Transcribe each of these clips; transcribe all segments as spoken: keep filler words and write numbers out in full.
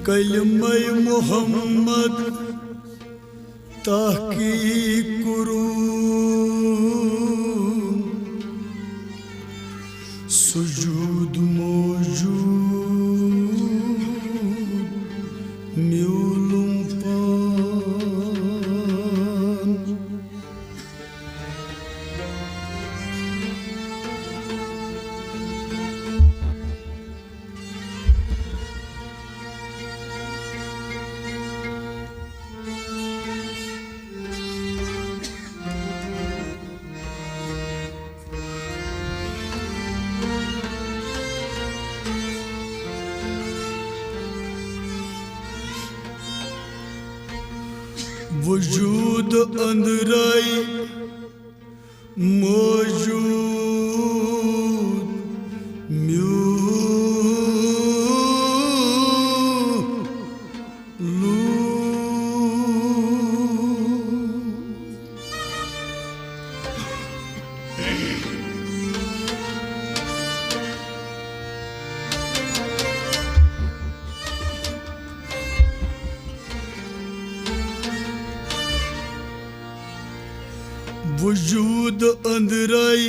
کلمہ محمد تحقیق کرون، سجود موجود میولم پان۔ وجود اندرے موجود میولو۔ وجود اندرے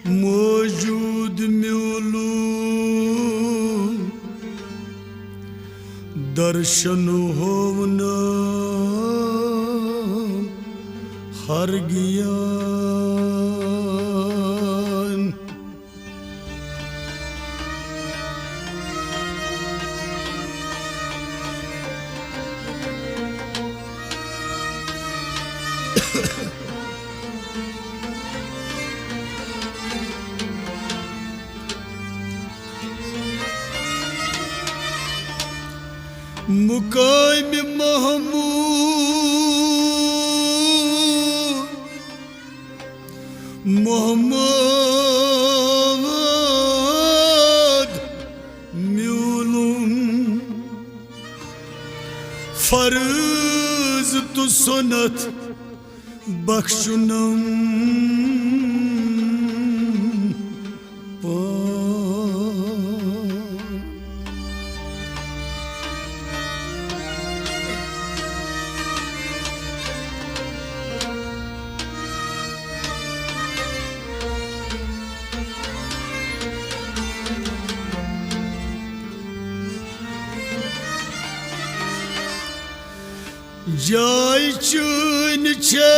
موجود میولو، درشن ہوونا ہر گیان۔ مقام محمود محمد میولم، فرض تو سنت بخشنم پان۔ جاے چٲنۍ چھے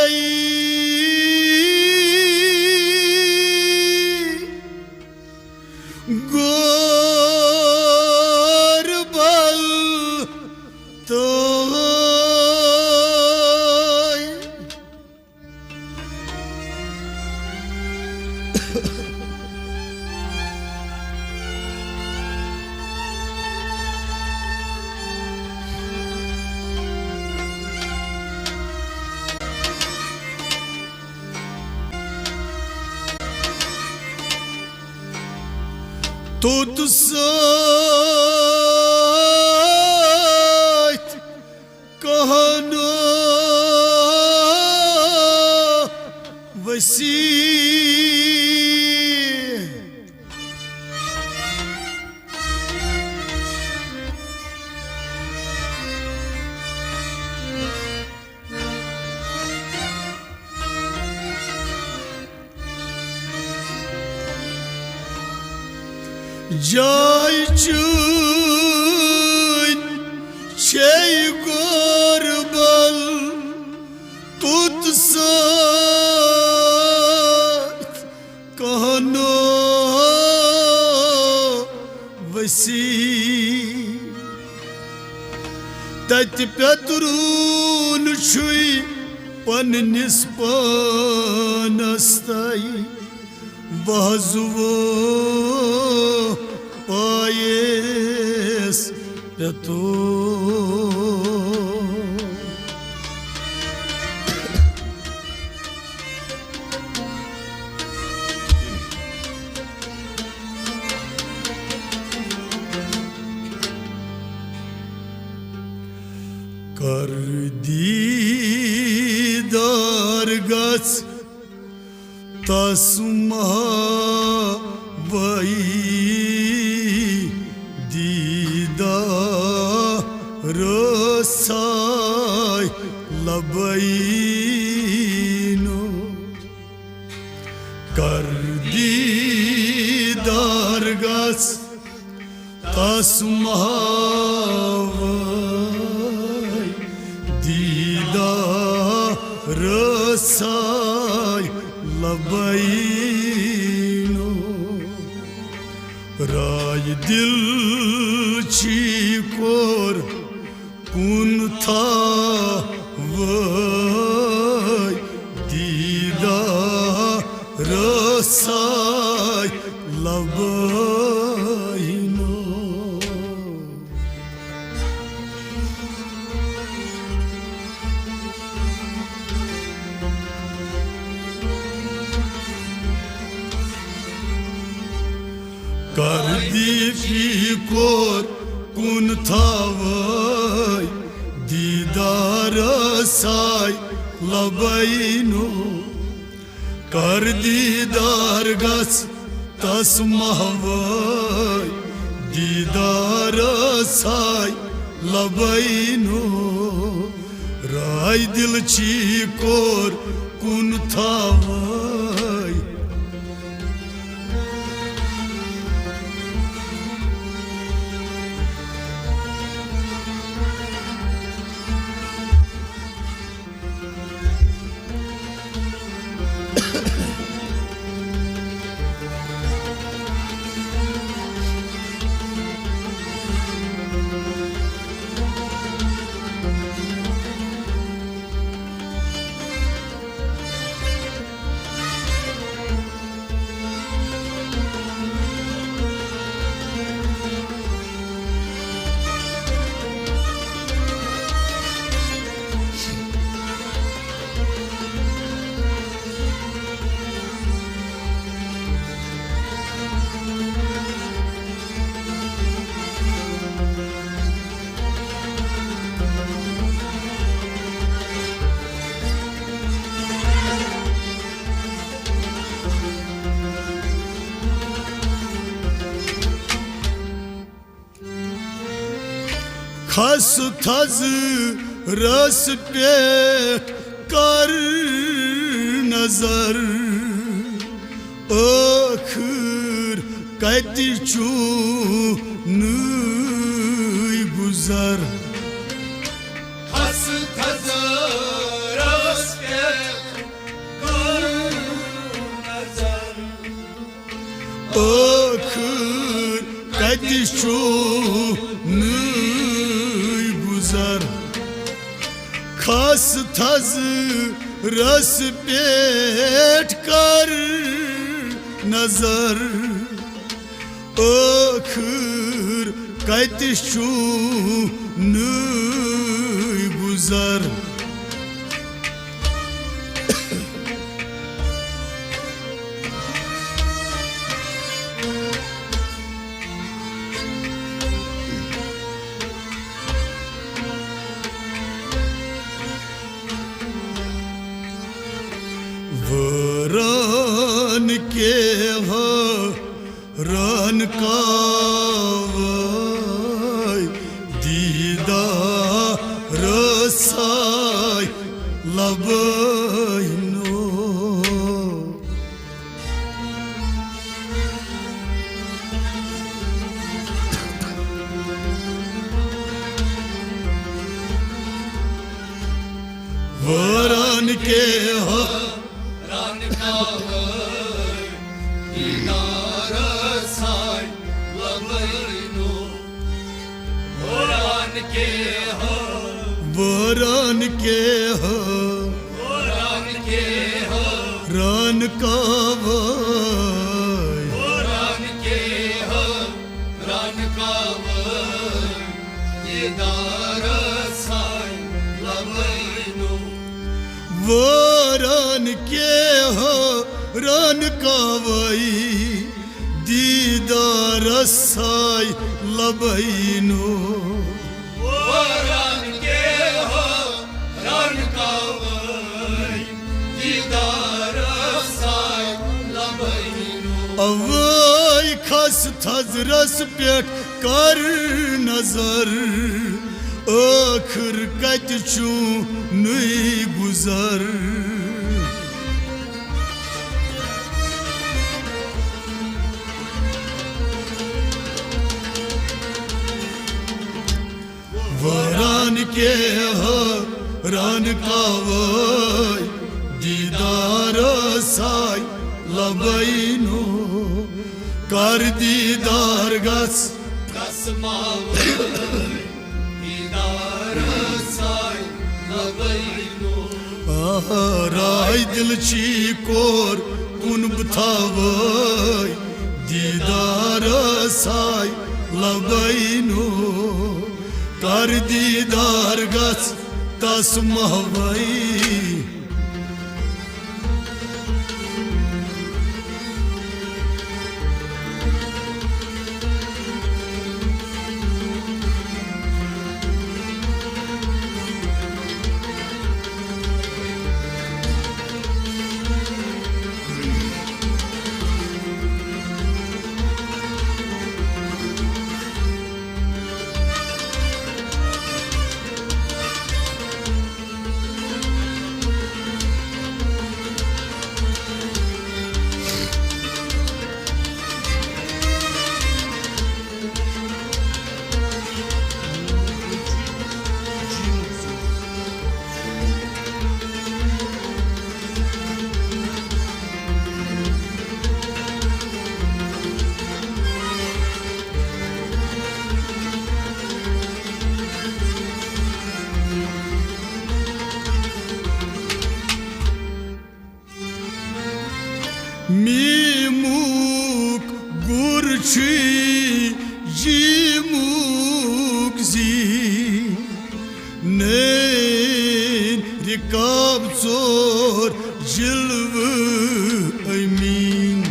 غربل تہٕ توٚت سۭتۍ کہنو وسیع۔ جاے چٲنۍ چھے غربل، توٚت سۭتۍ کہنو وسیع۔ تتہِ پیترون چھُے پننِس پانس تہِ وہزوو پایس پیتو۔ کر دیدار گژھ تس مہاوئی دیدار۔ تاے لبینو۔ کر دیدار گژھ تس مہاوے، دیدار ساے لبینو۔ رای دل چھی کور کُن تھاوے، دیدار ساے لبینو۔ کر دی فی کور کُن تھاوے، دیدار ساے لبینو۔ کر دیدار گژھ تس مہاوے، دیدار ساے لبینو۔ رای دل چھی کور کُن تھاوے۔ کھس تھزرس پٮ۪ٹھ کر نظر، ٲخٕر کتہِ چھُ نٔے گُزر۔ کھس تھزرس پٮ۪ٹھ کر نظر، ٲخٕر کتہِ چھُ نٔے گُزر۔ کھس تھزرس پٮ۪ٹھ کر نظر، ٲخٕر کتہِ چھُ نٔے گُزر۔ وٲران کے ہو ران کاوے، دیدار ساے لبینو۔ وٲران کے ہو ران کاوے، دیدار ساے لبینو۔ وٲران کے ہو، وٲران کے ہو، وٲران کے ہو ران کاوے، وٲران کے ہو ران کاوے، دیدار ساے لبینو۔ وٲران کے ہو ران کاوے، دیدار ساے لبینو۔ وٲران کے ہو ران کاوے، دیدار ساے لبینو۔ اوے کھس تھزرس پٮ۪ٹھ کر نظر، ٲخٕر کتہِ چھُ نُے گُزر؟ وٲران کیٛاہ حٲران کاوے دیدار ساے لبے نو۔ کر دیدار گژھ گژھ ماوے دیدار ساے لبے نو۔ آ، راے دل چی کور کُن بہٕ تھاوے دیدار ساے لبے نو۔ کر دیدار گژھ تس ماوے۔ میٖمُک گُر چھُے جیٖمُک زی، نین رکاب ژور جلوٕ أمیٖن۔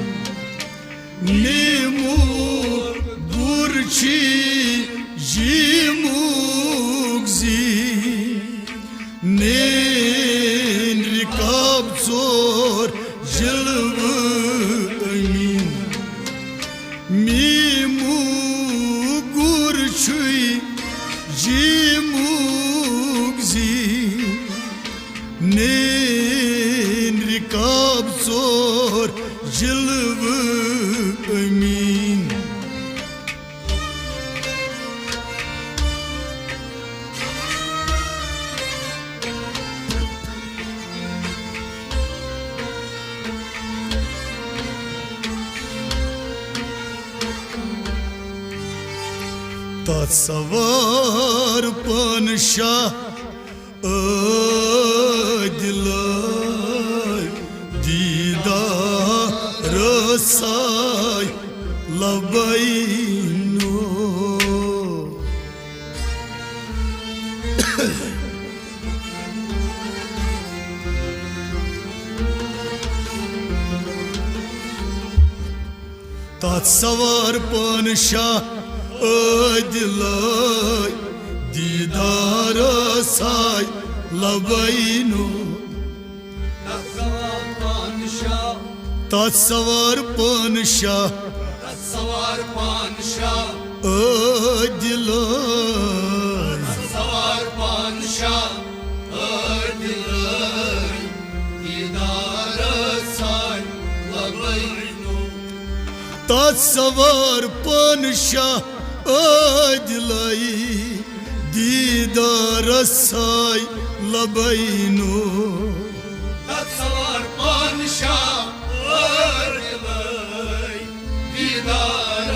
میٖمُک گُر چھُے جیٖمُک زی، نین رکاب ژور جلوٕ أمیٖن۔ میٖمُک گُر چھُے جیٖمُک زی، نین رکاب ژور جلوٕ أمیٖن۔ تتھ سوار پن شاہ عٲدلے دیدار ساے لبے نو۔ تتھ سوار پن شاہ عٲدلے دیدار ساے لبے نو۔ تتھ سوار پن شاہ۔ تتھ سوار پن شاہ۔ تتھ سوار پن شاہ۔ عٲدلے۔ تتھ سوار پن شاہ۔ عٲدلے۔ دیدار ساے لبے نو۔ تتھ سوار پن شاہ عٲدلے۔ دیدار ساے لبے نو۔ تتھ سوار پن شاہ عٲدلے۔ دیدار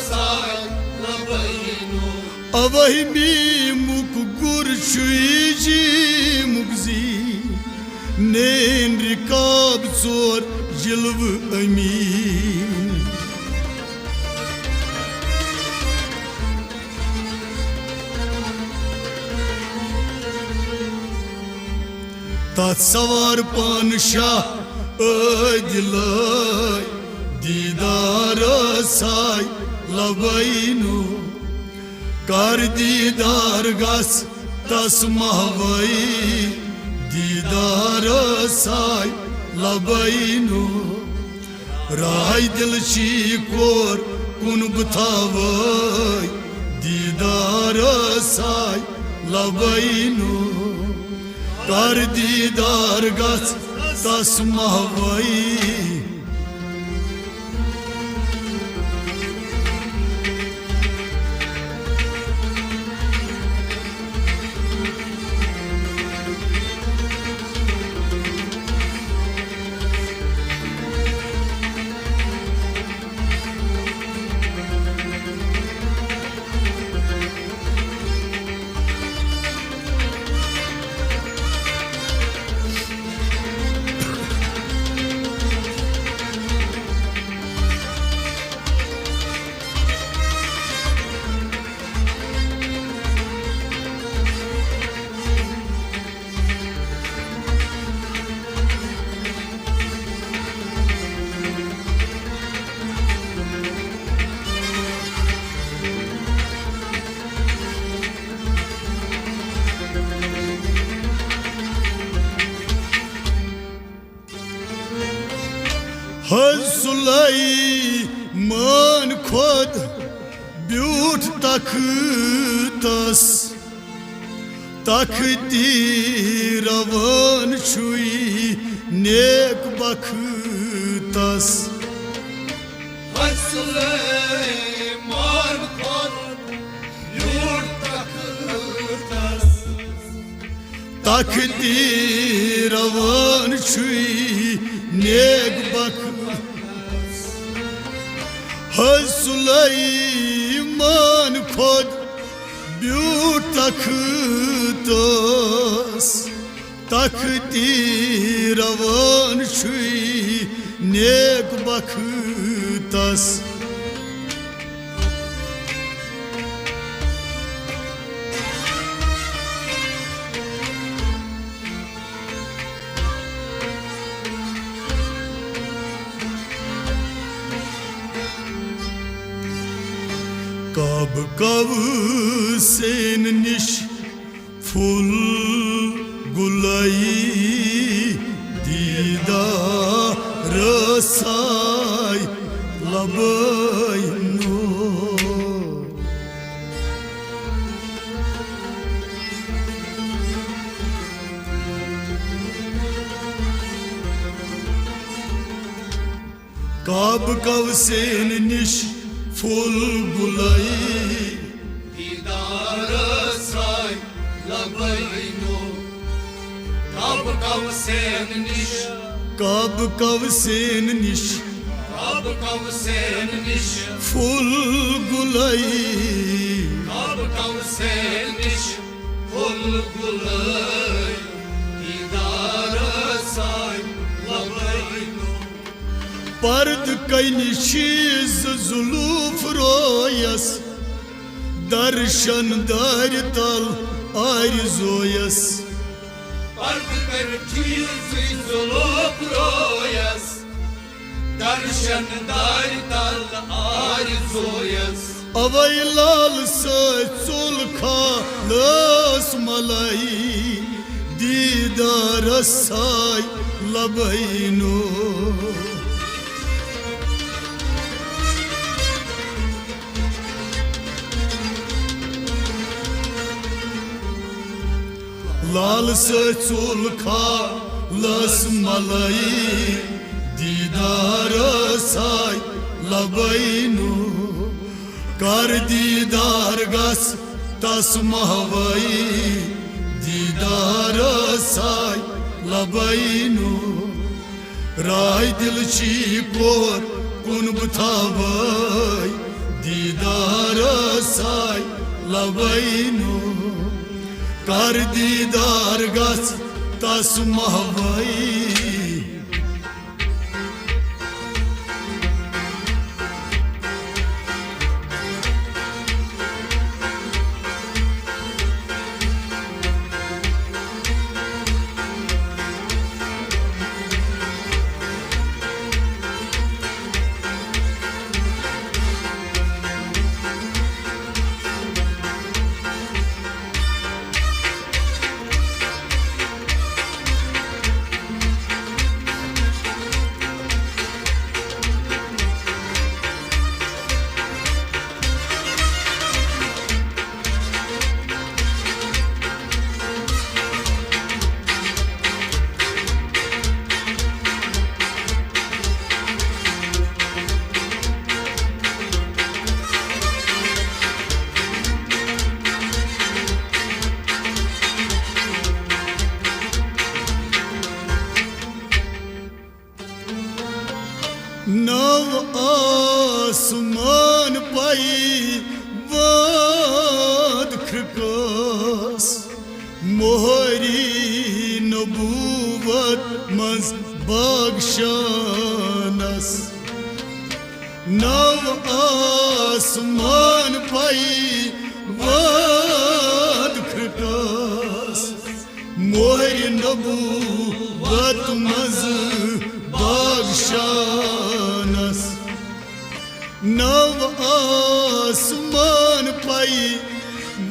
ساے لبے نو۔ اوہی میٖمُک گُر چھُے جیٖمُک زی، نین رکاب ژور جلوٕ أمیٖن۔ تتھ سوار پن شاہ عٲدلے۔ دیدار ساے لبے نو۔ کر دیدار گژھ تس ماوے۔ دیدار ساے لبے نو۔ راے دل چی کور کُن بہٕ تھاوے۔ دیدار ساے لبے نو، کر دیدار گژھ تس محوے۔ حض سلیمان خۄد بیوٗٹھ تختس، تختی روان چھُے نیک بختس۔ حض سلیمان خۄد بیوٗٹھ تختس، تختی روان چھُے نیک بخت۔ حض سلیمان خۄد بیوٗٹھ تختس، تختی روان چھُے نیک بختس۔ کعبہٕ قوسین نِش پھوٚل گُلٲیی، دیٖدارس آے لبے نو۔ کعبہٕ قوسین نِش پھوٚل گُلٲیی، دیٖدارس آے لبے نو۔ کعبہٕ قوسین نِش، کعبہٕ قوسین نِش، کعبہٕ قوسین نِش پھوٚل گُلٲیی، کعبہٕ قوسین نِش پھوٚل گُلٲیی، دیٖدارس آے لبے نو۔ پردٕ کنہِ چھِ زٕ زُلوٗف رویس، درشن دارِ تل آرزویس۔ پردٕ کنہِ چھِ زٕ زُلوٗف رویس، درشن دارِ تل آرزویس۔ اوے لال سۭتۍ ژوٚل خالس ملے، دیٖدارس آے لبے نو۔ لال سۭتۍ ژوٚل خالس ملے، دیٖدارس آے لبے نو۔ کر دیٖدار گژھ تس محوے، دیٖدارس آے لبے نو۔ راے دل چھی کور کُن بہٕ تھاوے، دیٖدارس آے لبے نو۔ کر دیٖدار گژھ تس محوے۔ نبوت منٛز باغشانس۔ نو آسمان پائی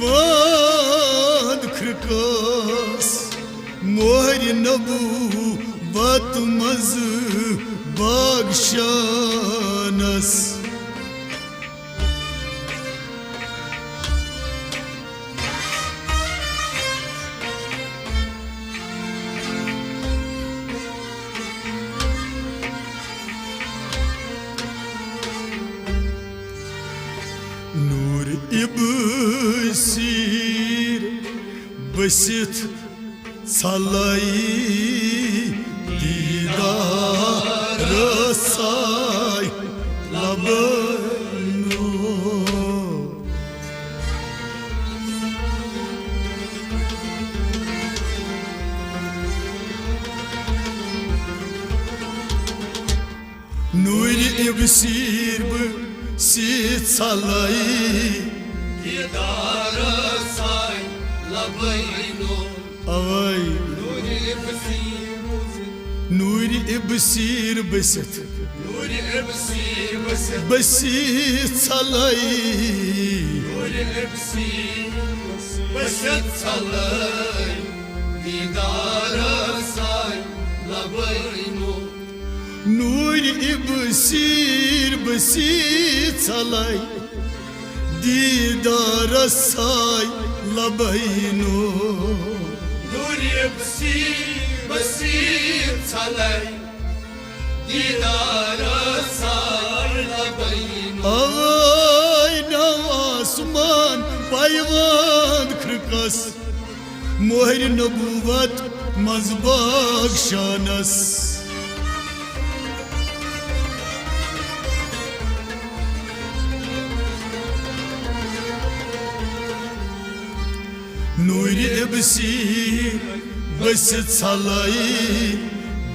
واد کھرکاس، مہر نبوت منٛز باغشانس۔ نور ابصیر بٔسِتھ ژھلے، دیدار ساے لبے نور۔ نور ابصیر بٔسِتھ ژھلے، دیدار ساے لبے نور۔ اوے۔ نور ابصیر بٔسِتھ۔ نور ابصیر بٔسِتھ۔ نور ابصیر بٔسِتھ۔ بٔسِتھ ژھلے۔ نور ابصیر بٔسِتھ ژھلے، دیدار ساے لبے نور۔ نور ابصیر بٔسِتھ ژھلے، دیدار ساے لبے نور۔ نور ابصیر بٔسِتھ ژھلے، دیدار ساے لبے نور۔ اوے نو آسمان پائی واد کھرکاس، مہر نبوت منٛز باغشانس۔ نور ابصیر بٔسِتھ ژھلے،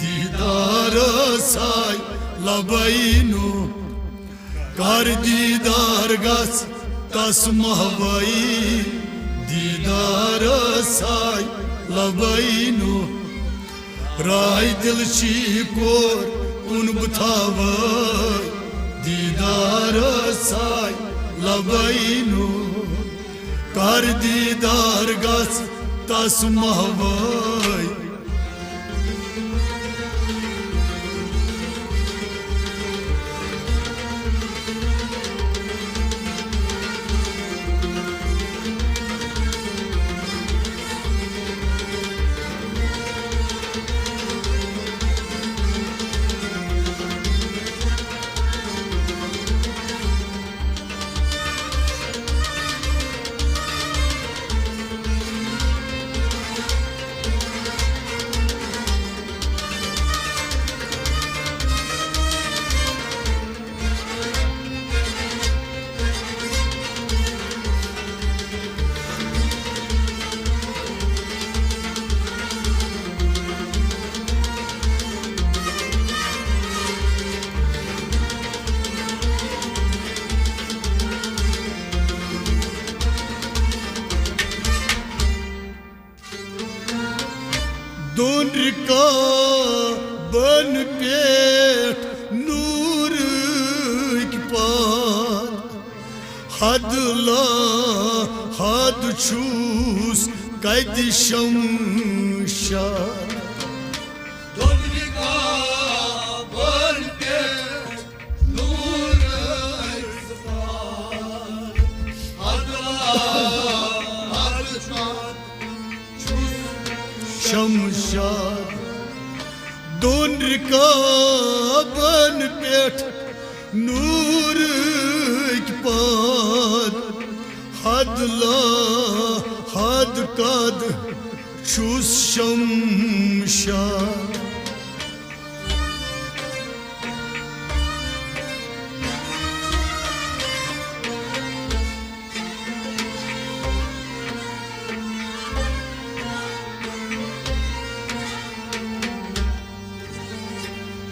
دیدار ساے لبے نور۔ کر دیدار گژھ تس محوے، دیدار ساے لبے نور۔ راے دل چی کور کن بہٕ تھاوے، دیدار ساے لبے نور۔ کر دیدار گژھ تس محوے۔ دۄن رکابن پٮ۪ٹھ نورٕکۍ پاد، حد لا حد چھُس کتہِ شمشاد۔ دۄن رکابن پٮ۪ٹھ نورٕکۍ پاد، حد لا حد چھُس شمشاد۔ دۄن رکابن پٮ۪ٹھ نورٕکۍ پاد، حد لا حد قد چھُس شمشاد۔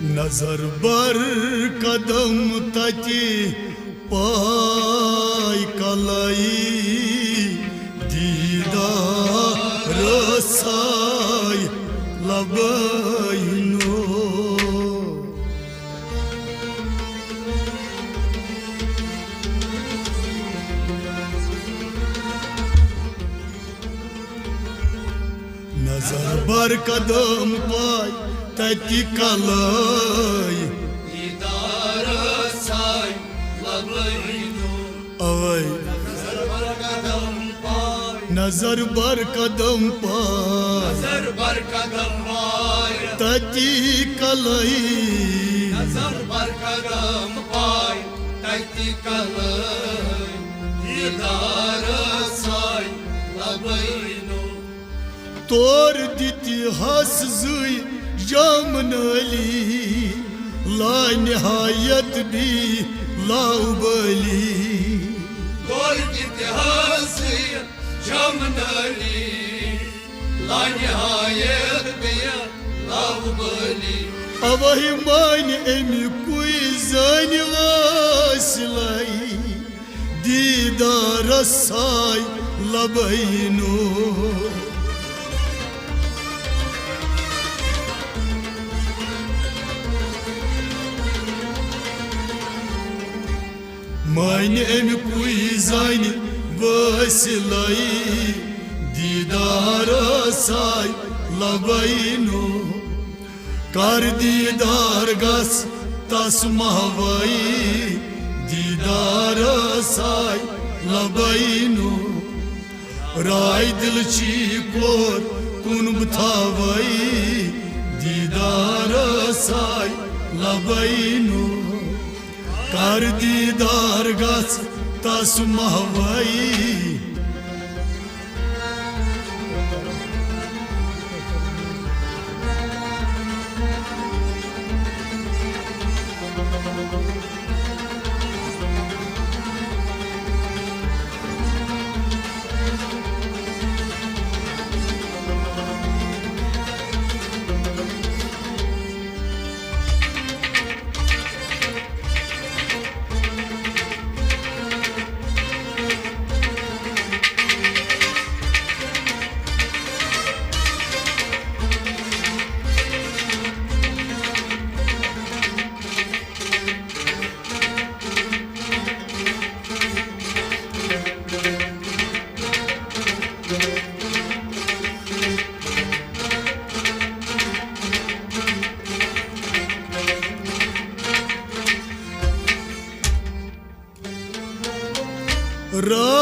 نظر بر قدم تتی پای کلئی، دیدار ساے بینو۔ نظر بر قدم پاے تتی کلٲے۔ دیدار ساے لبینو۔ اوے۔ نظر بر قدم پاے۔ نظر بر قدم پاے۔ نظر بر قدم پاے۔ تتی کلٲے۔ نظر بر قدم پاے۔ تتی کلٲے۔ دیدار ساے لبینو۔ تور دِتہِ ہس زٕے جام نٲلی، لا نہایت بی لاوبٲلی۔ تور دِتہِ ہس زٕے جام نٲلی، لا نہایت بی لاوبٲلی۔ اوہی مانہِ اَمہِ کُے زٲنہِ وٲصلے۔ دیدار ساے لبینو۔ مانہِ اَمہِ کُے زانہِ وٲصلے۔ دیدار ساے لبینو۔ کر دیدار گژھ تس محوے، دیدار ساے لبینو۔ راے دل چی کور کُن بہٕ تھاوے، دیدار ساے لبینو۔ کر دیدار گژھ تس محوے۔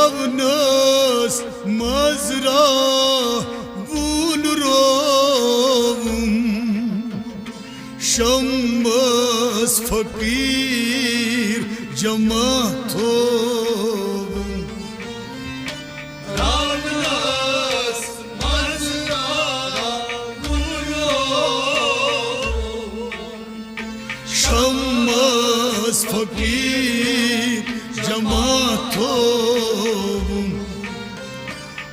راونس منٛز راوُن رووُم، شمس فقیر جمع تھووُم۔ راونس منٛز راوُن رووُم، شمس فقیر جمع تھووُم۔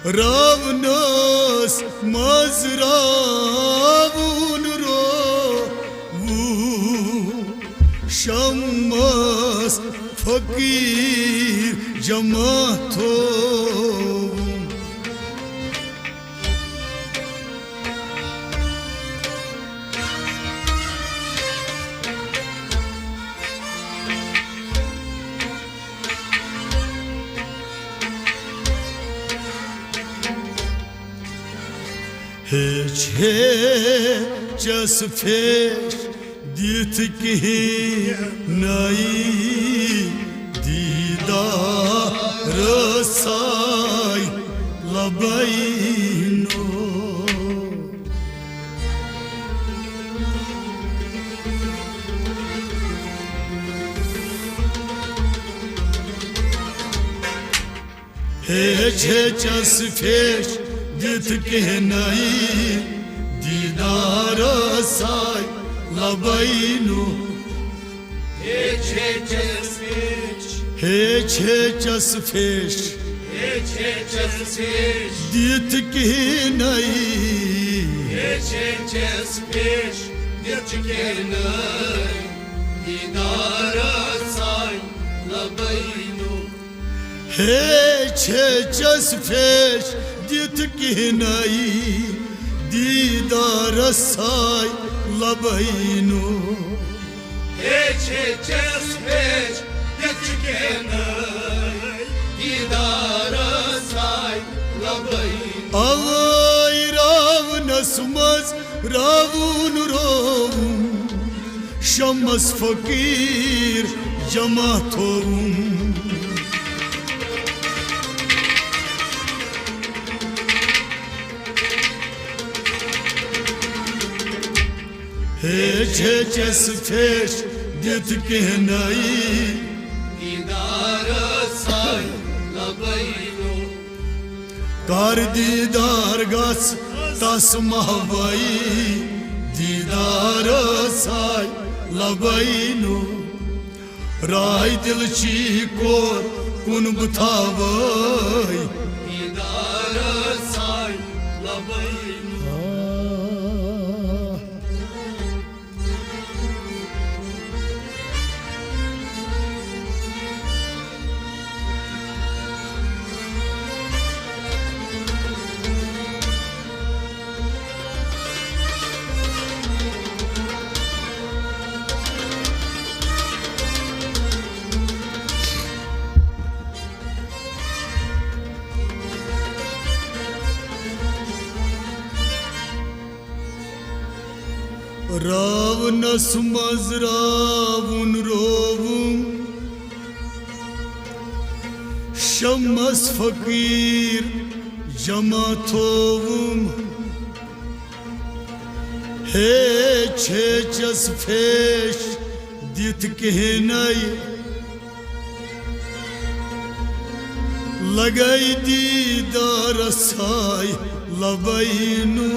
راونس منٛز راوُن رووُم، شمس فقیر جمع تھووُم۔ ہیٚچھ ہیٚچھس پھیٚچھ دِتھ کِہیٖنۍ نَے، دیٖدار ساے لبینو۔ ہیٚچھ ہیٚچھس پھیٚچھ دِتھ کِہیٖنۍ نَے، دیٖدار ساے لبینو۔ ہیٚچھ ہیٚچھس پھیٚچھ۔ ہیٚچھ ہیٚچھس پھیٚچھ۔ ہیٚچھ ہیٚچھس پھیٚچھ۔ دِتھ کِہیٖنۍ نَے۔ ہیٚچھ ہیٚچھس پھیٚچھ۔ دِتھ کِہیٖنۍ نَے۔ دیٖدار ساے لبینو۔ ہیٚچھ ہیٚچھس پھیٚچھ دِتھ کِہیٖنۍ نَے، دیدارس آے لبے نو۔ ایچ ایچ ایس پیش دِتھ کینٛہہ نہٕ، دیدارس آے لبے نو۔ اوے راونس منٛز راوُن رووُن، شمس فقیٖر جمع تھووُن۔ ہیچ ہیچس پھیش دِتھ کینٛہہ نَے۔ دیدارس آے لبے نو۔ کر دیدار گژھ تس محوے، دیدارس آے لبے نو۔ راے دل چی کور کُن بہٕ تھاوے۔ دیدارس آے لبے نو۔ راونس منٛز راوُن رووُم، شمس فقیٖر جمع تھووُم۔ ہیچ ہیچس پھیش دِتھ کینٛہہ نَے، لگے دیدارس آے لبے نو۔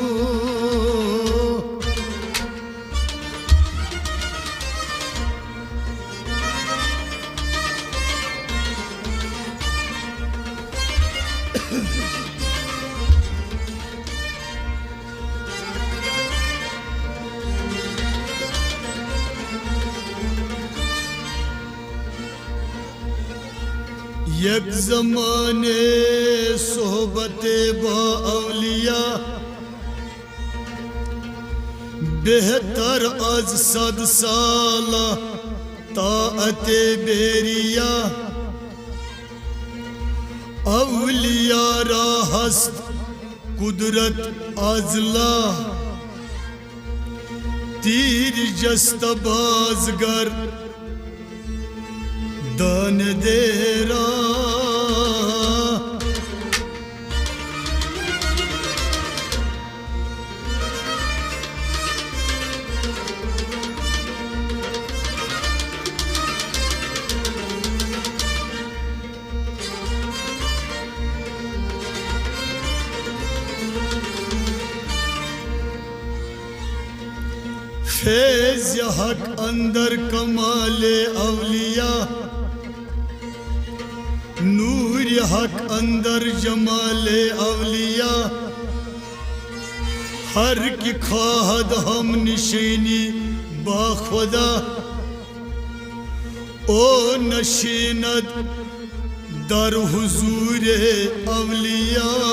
یک زمانے صحبت با اولیاء، بہتر از صد سالہ طاعت بیریا۔ اولیاء را ہست قدرت ازلا، تیر جست بازگر دان دیرا۔ فیض حق اندر کمال اولیاء، نور حق اندر جمال اولیاء، ہر کہ خواہد ہم نشینی با خدا، او نشیند در حضور اولیاء۔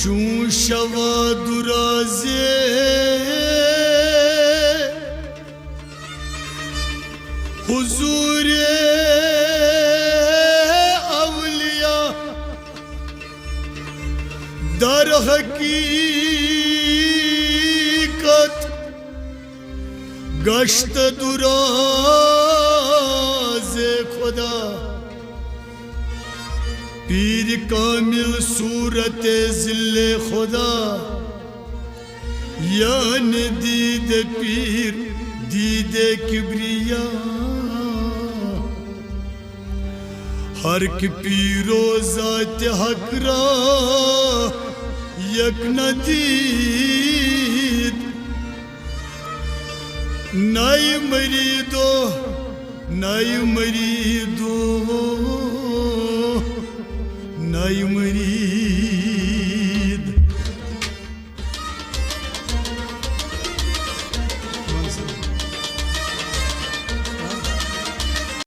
چون شوا درازے حضور اولیاء، در حقیقت گشت دراز خدا، پیر کامل صورت ذل خدا، یعنی دید پیر دید کبریا۔ ہر کہ پیر و ذات حق را یک ندید، نئی مرید و نَیہِ مٔری دۄہ، نَیہِ مٔری